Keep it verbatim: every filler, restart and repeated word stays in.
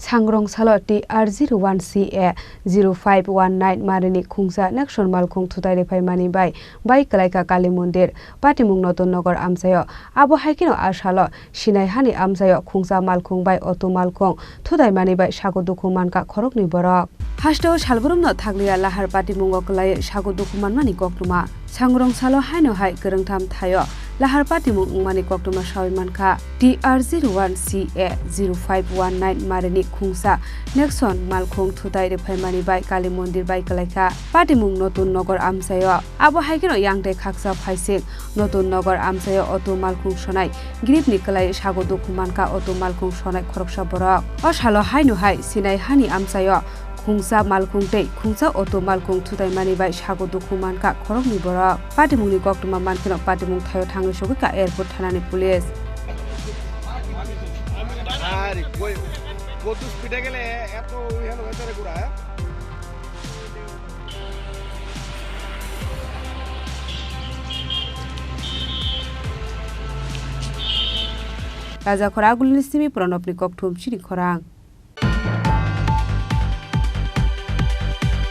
Sangrong salo T R zero one C A zero five one nine marini khungsa Nexon malkhung thutai rwphaimani bai bai kwlaikha Kali Mondir, Patimung Notun Nogor amchaio. Abo hai kheno a salo Sinai hani amchaio khungsa malkhung bai auto malkhung thutaimani bai sago dukhu mankha khoroknwi borok. Hasteo salbrumno thakliya lahar patimungo kwlaiwi sago dukhu manmani koktwma. Sangrong salo haino hai kwrwngtham thaio lahar patimung wngmani koktwma sawi mankha. T R zero one C A zero five one nine marini khungsa Nexon malkhung thutai rwphaimani bai Kali Mondir bai kwlaikha Patimung Notun Nogor amchaio. Abo hai kheno yang tei khaksa phaising Notun Nogor amchaio auto malkhung sonai gripni kwlai sago dukhu mankha auto malkhung sonai khoroksa borok. O salo haino hai Sinai hani amchaio khungsa malkhung tei khungsa auto malkhung thutaimani bai sago dukhu mankha khoroknwi borok. Patimungni koktwma mankheno patimung thaio thangwi sogwikha airport thanani police. আরে কই, কত স্পিডে গেলে এত ইয়ে হয়ে যাবে ঘোড়া? Raja khorang agulni simi Pranobni kokthum chini khorang.